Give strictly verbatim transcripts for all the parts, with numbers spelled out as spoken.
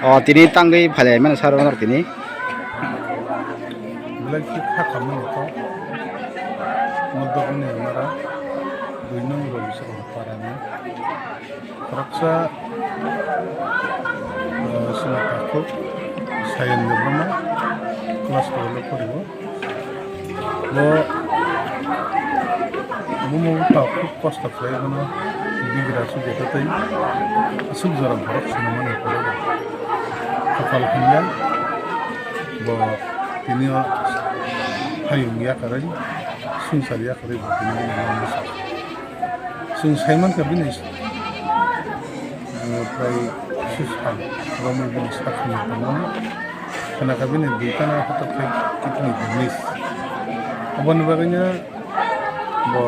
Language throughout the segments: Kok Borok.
O, tini tangwi phalai mano sar norok tini. Belai khe kha khamani kok. Modok wngni mara dui nong Robiswrwng parani. Khoroksa, eh, sini takhuk Sayan Debbarma class twelve o poriwo. Bo, bo, bo ta khub kosto khlai bono bigra su jeta tei aswk jora borok swnamani phuru. Khapal hamya bo tini o hayung yakarwi swngchar yakarwi bo tini o nangma sa. Chwng sai mankha bini, eh, prai sisal romwi bini sakni tongmani. Khna kha bini dui kana hatok khai kidney damage. Aboni bagwino bo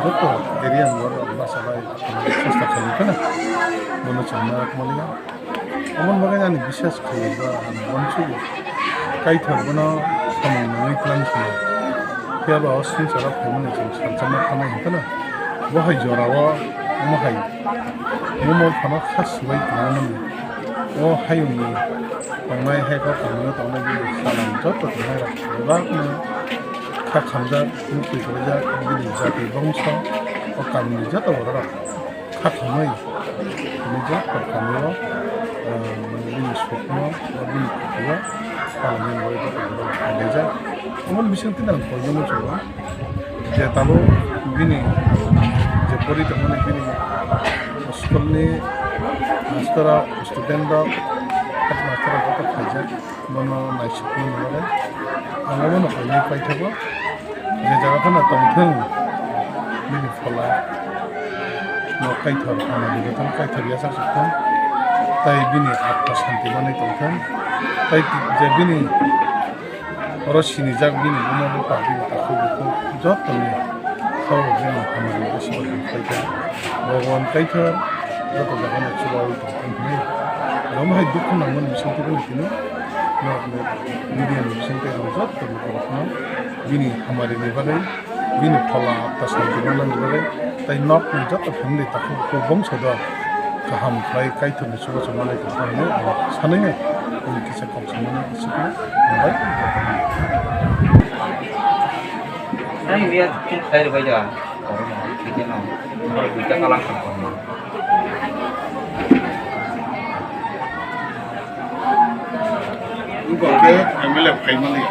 joto area ni borok basa bai chesta khaio khna. Bono chwng ma maliya. Aboni bagwi ani biswas khaio ba ang uansukgo. Kaithor bono samung nangwi twlang sino. Phiya ba o swngcharo phaimani chwng salsa ma thanai hwnkhe no. Bo hai jorao omo hai. Omo phano kha swbai tongmani. O hayungni tongnai hai khe tongmani tongnai bini salam joto tongnai rok. Bebak no kha khamjak, mukti kwlaijak, bini jati bongso, o kamini joto borok rok. Kha thangwi, bini joto kamio, ah, bini sukno, ba bini kutio, palamani bagwi joto borok khaijak. Omo bising tini ang koijakno chwng je tabuk bini je pori tongmani bini school ni master rok, student rok, headmaster rok joto khaijak. Bono naisukmani bagwi ang obono kainwi paithago. Je jaga phano tongthung, bini phola no Kaitor hamari jotono Kaitor yachak sukthung, tei bini atma santi manwi tongthung, tei je bini oro sinijak bini buma bupha bini takhuk bukhuk jotoni Sabo bini hamari aswk khaikha. Bhagwan Kaitor joto jagano chubaui tongthung hinwi. Omo hai dukhu nangmani bisingtwi phano tini norokni media ni bisingtwi ang joto lukurokno bini hamari ni bagwi, bini phola atma santi manani bagwi, tei nokni joto family takhuk bukhuk bongsodo kaham khlai Kaitorni chubachu manwi tongthung hinwi ang sanwi ang kisa kok samani aswkno hambai. Ang liya kung khlai rwbai da. Oro mari khe no. Oro duita kalang kha korma. Wngkha khe M L A phaimani.